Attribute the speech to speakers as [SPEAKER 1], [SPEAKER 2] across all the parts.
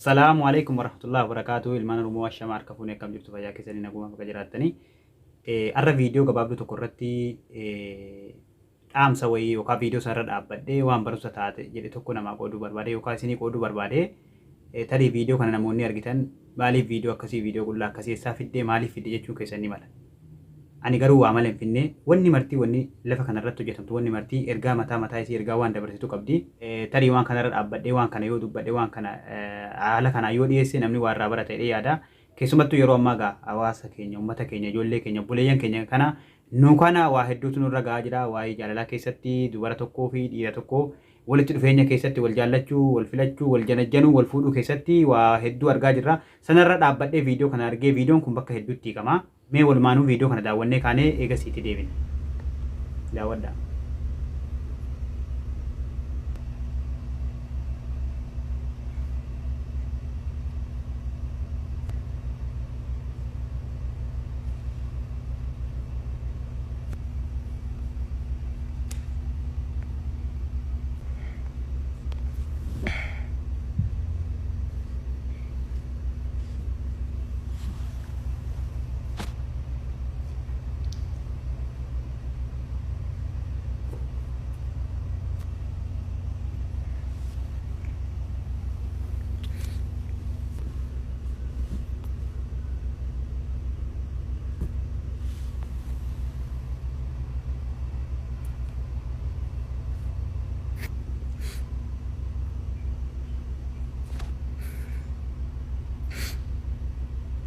[SPEAKER 1] Salaamu alaikum warahmatullahi wabarakatuh. Ilmaan Oromoo, ashama harka fuunee, akkam jirtu? Fayyaa keessanii? Naguma bakka jiraattanii. Arra viidiyoo gabaabduu tokko irratti dhaamsa wayii yookaan viidiyoo isaarra dhaabbadhee waan barumsa taate jedhe tokko namaa qooduu barbaade yookaan isinii qooduu barbaade. Tarii viidiyoo kana namoonni argitan maaliif viidiyoo akkasii, viidiyoo qullaa akkasii eessaa fiddee, maaliif fidde jechuun keessan ni mala. Ani garuu waa malee hin finne. Wanni martii, wanni lafa kanarratti hojjetamtu, wanni martii ergaa mataa mataa isii, ergaa waan dabarsitu qabdi. Tarii waan kanarra dhaabbadhee waan kana yoo dubbadhe, waan kana haala kanaan yoo dhiyeesse, namni waa irraa barata jedhee yaada. Keessumattuu yeroo ammaa gaa hawaasa keenya, uummata keenya, ijoollee keenya, obboleeyyan keenya kana, nu kana waa hedduutu nurra gahaa jira. Waa'ee jaalalaa keessatti, dubara tokkoo fi dhiira tokkoo walitti dhufeenya keessatti, wal jaallachuu, wal filachuu, wal janajjanuu, wal fuudhuu keessatti waa hedduu argaa jirra. Sanarra dhaabbadhee viidiyoo kana argee, viidiyoon kun bakka hedduutti hiikama. Mee walumaanuu viidiyoo kana daawwannee kaanee eegasiitti deebina. Daawwadhaa.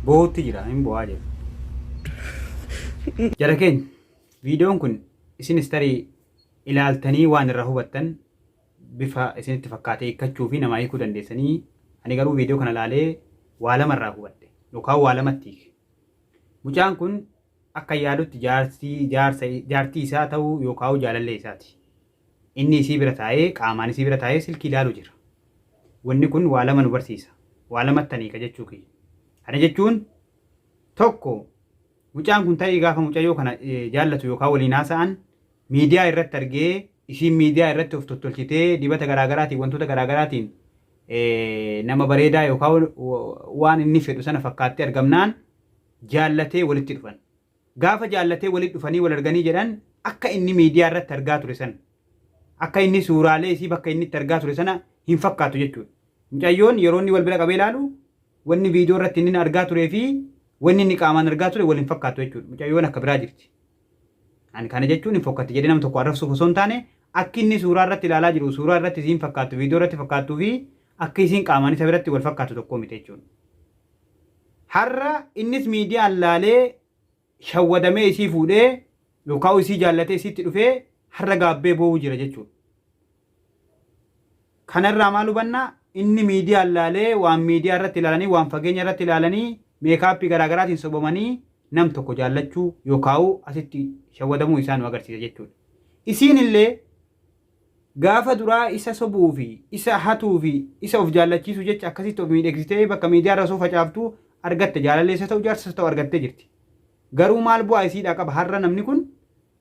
[SPEAKER 1] Boo'utti jira, hin bo'aa jira. Jara keenya, viidiyoon kun isinis tarii ilaaltanii waan irraa hubattan bifa isinitti fakkaate hiikkachuu fi namaa hiikuu dandeessanii. Ani garuu viidiyoo kana ilaalee waa lama irraa hubadhe yookaan waa lamatti hiike. Mucaan kun akka yaadutti jaartii jaarsa jaartii isaa ta'uu yookaan jaalallee isaati. Inni isii bira taa'ee, qaamaan isii bira taa'ee silkii ilaalu jira. Wanni kun waa lama nu barsiisa. Waa lamatti ani hiika jechuu kiyya. Kana jechuun, tokko, mucaan kun tarii gaafa mucayyoo kana jaallatu yookaan waliin haasa'an miidiyaa irratti argee, isiin miidiyaa irratti of tottolchitee dibata garaagaraatiin, wantoota garaagaraatiin nama bareedaa yookaan waan inni fedhu sana fakkaattee argamnaan jaallatee walitti dhufan. Gaafa jaallatee walitti dhufanii wal arganii jedhan, akka inni miidiyaa irratti argaa ture sana, akka inni suuraalee isii bakka inni itti argaa ture sana hin fakkaatu jechuudha. Mucayyoon yeroo inni wal bira qabee ilaalu, wanni viidiyoo irratti inni argaa turee fi wanni inni qaamaan argaa ture wal hin fakkaatu jechuudha. Mucayyoon akka biraa jirti. Ani kana jechuun hin fokkatti jedhee nama tokko arrabsuuf osoo hin taane, akki inni suuraa irratti ilaalaa jiru, suuraa irratti isiin fakkaattu, viidiyoo irratti fakkaattuu fi akka isiin qaamaan isa biratti wal fakkaattu tokko miti jechuudha. Har'a innis miidiyaan laalee shawwadamee isii fuudhee yookaan isii jaallatee isiitti dhufee har'a gaabbee boo'uu jira jechuudha. Kanarraa maal hubannaa? Inni miidiyaan laalee, waan miidiyaa irratti ilaalanii, waan fageenya irratti ilaalanii, meekaappii garaagaraatiin sobamanii nam tokko jaallachuu yookaan asitti shawwadamuu isaa nu agarsiisa jechuudha. Isiin illee gaafa duraa isa sobuu fi isa hatuu fi isa of jaallachiisuu jecha akkasitti of miidhegsitee bakka miidiyaa irra osoo facaaftuu argatte, jaalallee isa ta'u jaarsa isa ta'u argattee jirti. Garuu maal bu'aa isiidhaa qaba? Har'a namni kun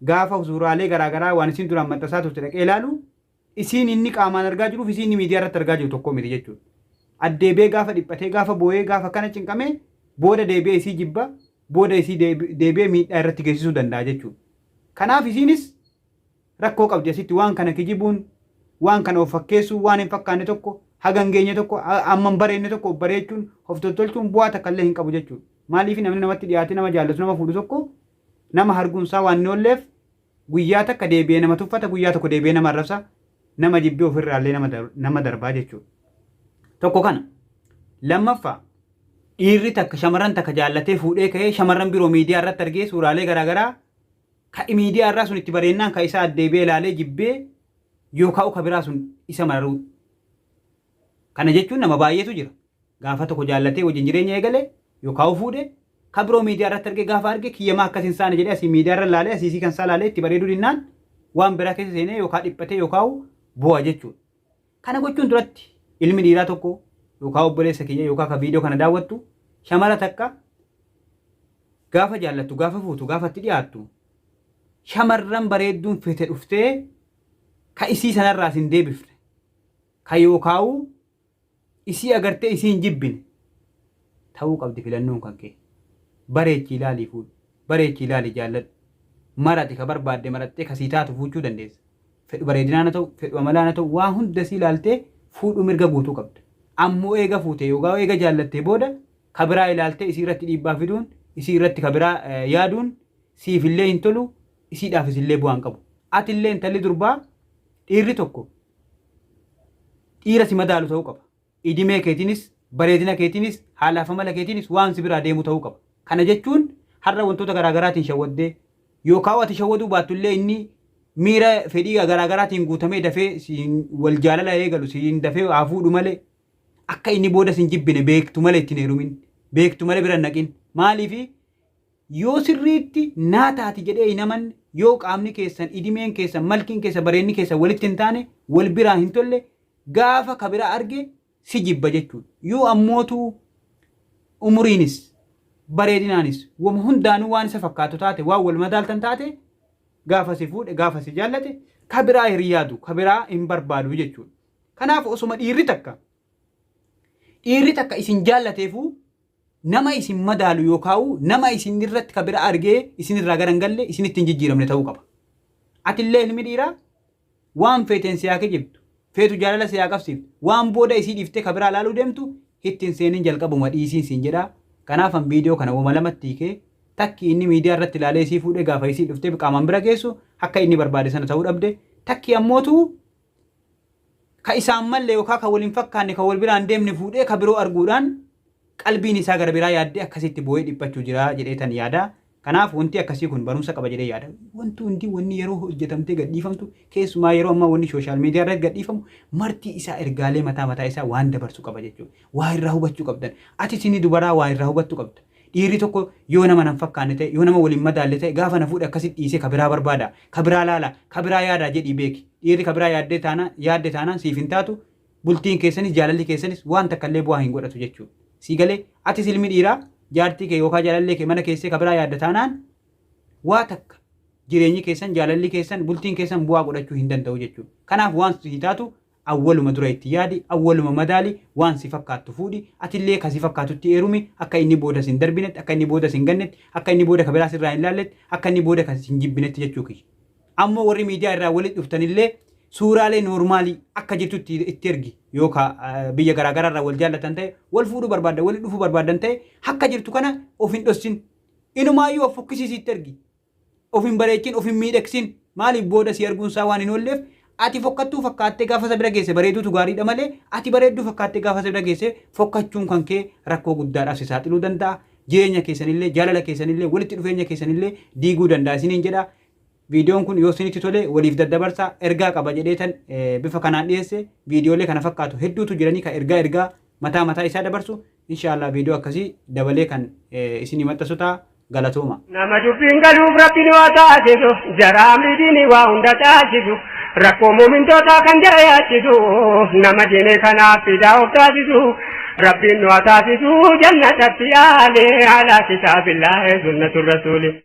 [SPEAKER 1] gaafa suuraalee garaagaraa waan isiin duraan maxxansaa turte dhaqee ilaalu, isiin inni qaamaan argaa jiruuf isiin inni miidiyaa irratti argaa jiru tokko miti jechuudha. Addeebee gaafa dhiphatee, gaafa boo'ee, gaafa kana cinqamee booda deebi'ee isii jibba, booda isii deebi'ee miidhaa irratti geessisuu danda'a jechuudha. Kanaaf isiinis rakkoo qabdi asitti. Waan kana kijibuun, waan kana of fakkeessuun, waan hin fakkaanne tokko, haga hin geenye tokko, amma hin bareenne tokko of bareechuun, of tottolchuun bu'aa takka illee hin qabu jechuudha. Maaliif? Namni namatti dhiyaatee nama jaallatu, nama fuudhu tokko nama harguunsaa waan hin oolleef, guyyaa takka deebi'ee nama tuffata, guyyaa tokko deebi'ee nama arrabsa, nama jibbee ofirraallee nama darbaa jechuudha. Tokko kana. Lammaffaa, dhiirri takka shamarran takka jaallatee fuudhee ka'ee shamarran biroo miidiyaa irratti argee, suuraalee garaagaraa ka miidiyaa irraa sun itti bareennaan, ka isaa addeebi'ee ilaalee jibbee yookaan ka biraa sun isa mararuu. Kana jechuun nama baay'eetu jira. Gaafa tokko jaallatee wajjin jireenya eegale yookaan fuudhe, ka biroo miidiyaa irratti argee, gaafa arge kiyyamaa akkas hin saane jedhee, asii miidiyaa irra ilaalee, asii isii kan isaa ilaalee itti bareeduu dinnaan waan biraa keessa seenee yookaan dhiphatee yookaan bu'a jechuudha. Kana gochuun duratti ilmi dhiiraa tokko yookaan obboleessa kiyya yookaan ka viidiyoo kana daawwattu, shamara takka gaafa jaallattu, gaafa fuutu, gaafa itti dhiyaattu, shamarran bareedduun fete dhuftee ka isii sanarraa sin deebifne, ka yookaa'u Isii agartee isii hin jibbine ta'uu qabdi filannoon kan kee. Bareechii ilaalii fuudhi. Bareechii ilaalii jaalladhu. Marati ka barbaadde marattee kasii taatu fuuchuu dandeessa. Fedhu bareedinaan haa ta'u, fedhu amalaan haa ta'u, waa hunda sii ilaaltee fuudhuu mirga guutuu qabda. Ammoo eega fuute yookaan eega jaallattee booda ka biraa ilaaltee isii irratti dhiibbaa fiduun, isii irratti ka biraa yaaduun siifillee hin tolu, isiidhaafis illee bu'aa hin qabu. Atillee intalli durbaa dhiirri tokko dhiira si madaalu ta'uu qaba. Idimee keetiinis, bareedina keetiinis, haalaaf amala keetiinis waan si biraa deemu ta'uu qaba. Kana jechuun har'a wantoota garaagaraatiin shawwaddee yookaan ati shawwaduu baattu illee inni miira fedhii garaagaraatiin guutamee dafee siin wal jaalala eegalu siin dafee haa fuudhu malee akka inni booda sin jibbine beektu malee ittiin heerumin, beektu malee bira hin naqin. Maaliifi yoo sirriitti naa taati jedhee hin amanne, yoo qaamni keessan, idimeen keessan, malkiin keessan, bareenni keessan walitti hin taane, wal biraa hin tolle, gaafa ka biraa arge si jibba jechuudha. Yoo ammootu umuriinis bareedinaanis wama hundaanuu waan isa fakkaatu taate, waan wal madaaltan taate, gaafa si fuudhe, gaafa si jaallate, ka biraa hin yaadu, ka biraa hin barbaadu jechuudha. Kanaaf osuma dhiirri takka isin jaallateefuu nama isin madaalu yookaan nama isin irratti ka bira argee isin irraa gara hin galle, isinitti hin jijjiiramne ta'uu qaba. Atillee ilmi dhiiraa waan feeteen si haa kijibdu, feetu jaalala si haa qabsiiftu, waan booda isii dhiiftee ka biraa laaluu deemtu ittiin seenin, jalqabuma dhiisiin siin jedha. Kanaaf an viidiyoo kana wama lamatti hiikee: takki inni miidiyaa irratti ilaalee isii fuudhee gaafa isii dhuftee qaamaan bira geessu akka inni barbaade sana ta'uu dhabde, takki ammootu ka isaan malle yookaan ka waliin fakkaanne, ka wal biraan deemne fuudhee ka biroo arguudhaan qalbiin isaa gara biraa yaaddee akkasitti boo'ee dhiphachuu jira jedhee tan yaada. Kanaaf wanti akkasii kun barumsa qaba jedhee yaada. Wanti hundi, wanni yeroo hojjetamtee gadhiifamtu, keessumaa yeroo ammaa wanni social media irratti gadhiifamu marti isaa ergaalee mataa mataa isaa waan dabarsu qaba jechuudha. Waa irraa hubachuu qabdan. Ati isinii dubaraa waa irraa hubattu qabda. Dhiirri tokko yoo nama nan fakkaanne ta'e, yoo nama waliin madaalle ta'e, gaafa na fuudhe akkasitti dhiisee ka biraa barbaada, ka biraa laala, ka biraa yaada jedhii beeki. Dhiirri ka biraa yaaddee taanaan, yaadde taanaan siif hin taatu, bultiin keessanis jaalalli keessanis waan takka illee bu'aa hin godhatu jechuudha. Sii galee? Atis ilmi dhiiraa jaartii kee yookaan jaalallee kee mana keessee ka biraa yaadda taanaan waa takka jireenyi keessan, jaalalli keessan, bultiin keessan bu'aa godhachuu hin danda'u jechuudha. Kanaaf waan si taatu awwaluma dura itti yaadi, awwaluma madaali, waan si fakkaattu fuudhi, atillee ka si fakkaatutti heerumi, akka inni booda sin darbinetti, akka inni booda sin gannetti, akka inni booda ka biraa sirraa hin laalletti, akka inni booda ka sin jibbinetti jechuu kiyya. Ammoo warri miidiyaa irraa walitti dhuftanillee suuraalee normal akka jirtutti itti ergi. Yookaan biyya garaagaraa irraa wal jaallatan ta'e, wal fuudhuu barbaaddan, walitti dhufuu barbaaddan ta'e, akka jirtu kana of hin dhossin. Inumaayyuu of fokkisiisii itti ergi. Of hin bareechin, of hin miidhagsin. Maaliif? Booda si arguun isaa waan hin oolleef. Ati fokkattuu fakkaattee gaafa isa bira geesse bareeduutu gaariidha malee ati bareedduu fakkaattee gaafa isa bira geesse fokkachuun kan kee rakkoo guddaadhaaf si saaxiluu danda'a. Jireenya keessanillee, jaalala keessanillee, walitti dhufeenya keessanillee diiguu danda'a isiniin jedha. Viidiyoon kun yoo isinitti tole waliif daddabarsaa, ergaa qaba jedheetan bifa kanaan dhiyeesse. Viidiyoolee kana fakkaatu hedduutu jiranii kan ergaa mataa mataa isaa dabarsu. Inshaallah viidiyoo akkasii dabalee kan isinii maxxansu ta'a. Galatooma.
[SPEAKER 2] Nama dubbiin galuuf Rabbiin waa taasisu, jara amriitiin waa hunda taasisu, rakkoo muumintootaa kan jara yaachisu, nama diinee kanaaf fidaa of taasisu, Rabbiin nu haa taasisu jannatatti yaalee alaa kitaabillaahi sunnatu rasuuli.